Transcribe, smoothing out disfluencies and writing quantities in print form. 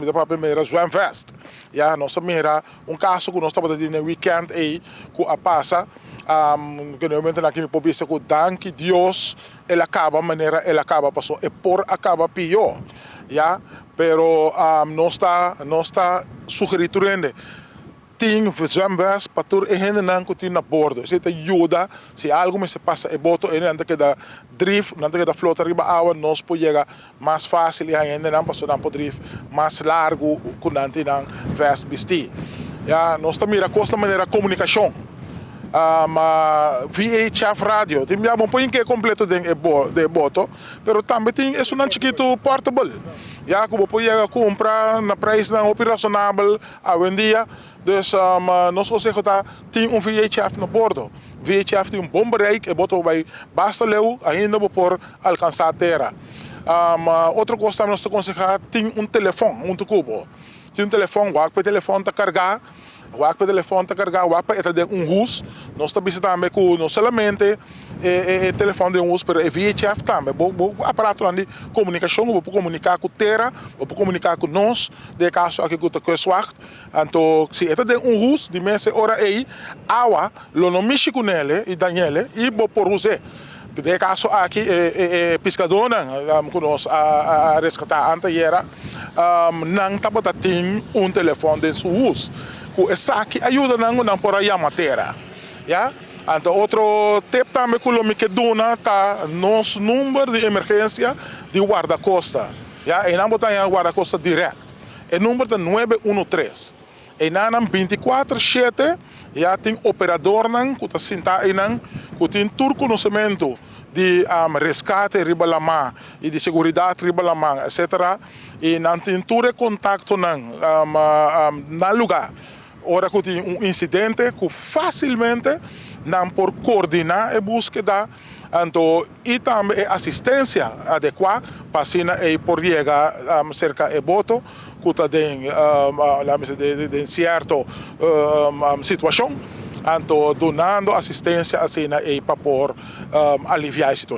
Mi ta papia mira zwemvest. Ya, nos a mira un kaso ku nos tabata tin den weekend ei ku a pasa. Ku na e momentonan aki mi por bisa ku danki Dios el a kaba manera el a kaba paso e por a kaba pió. Ya, pero nos ta sugerí tur hende tin zwemvest pa tur e hendenan ku tin na bordo. Esei ta yuda si algu mester pasa e boto, e nan ta keda drif, nan ta keda flota riba awa, nos por yega mas fásil i hendenan paso nan por drif mas largu ku nan tin nan vest bistí. Ya, nos ta mira kos na manera komunikashon. VHF radio, tin ya bon pon ke kompleto den e boto, pero tambe tin esunnan chikitu portable. Ya, ku bo por yega kumpra na preisnan hopi rasonabel awendia. Dus nos konseho ta tin un VHF na bordo. VHF tin un bon bereik, e boto bai basta leu, ainda bo por alkansá tera. Otro kos tambe nos ta konsehá, tin un telefòn huntu ku bo. Tin un telefòn, wak pa e telefòn ta kargá, wak pa e telefòn ta kargá, wak pa e ta den un hus. Nos ta bisa tambe ku no solamente e telefòn den hus, pero e VHF tambe. Bo aparatonan di komunikashon, bo por komuniká ku tera, bo por komuniká ku nos, den e kaso aki ku ta Kustwacht. Anto si e ta den un hus, di mes e ora ei, awa lo no mishi ku nele i dañ'ele i bo por us'é. Den e kaso aki e piskadónan ku nos a reskatá antayera, nan tabata tin un telefòn den su hus. Ku esaki a yuda nan ku nan por a yama tera. Ya. Anto otro tip tambe ku lo mi ke duna ta nos number di emergensia di Wardakosta. Ya, einan bo ta haña Wardakosta dirèkt. E number ta 913. Einan 24/7 ya tin operadornan ku ta sintá einan ku tin tur konosementu di reskate riba laman i di seguridat riba laman, etsetera. I nan tin tur e kontaktonan na lugá. Ora ku tin un insidente ku fásilmente nan por koordiná e búskeda anto i tambe e asistensia adekuá pa asina ei por yega serka e boto ku ta den den sierto situashon, anto dunando asistensia asina ei pa por aliviá e situashon.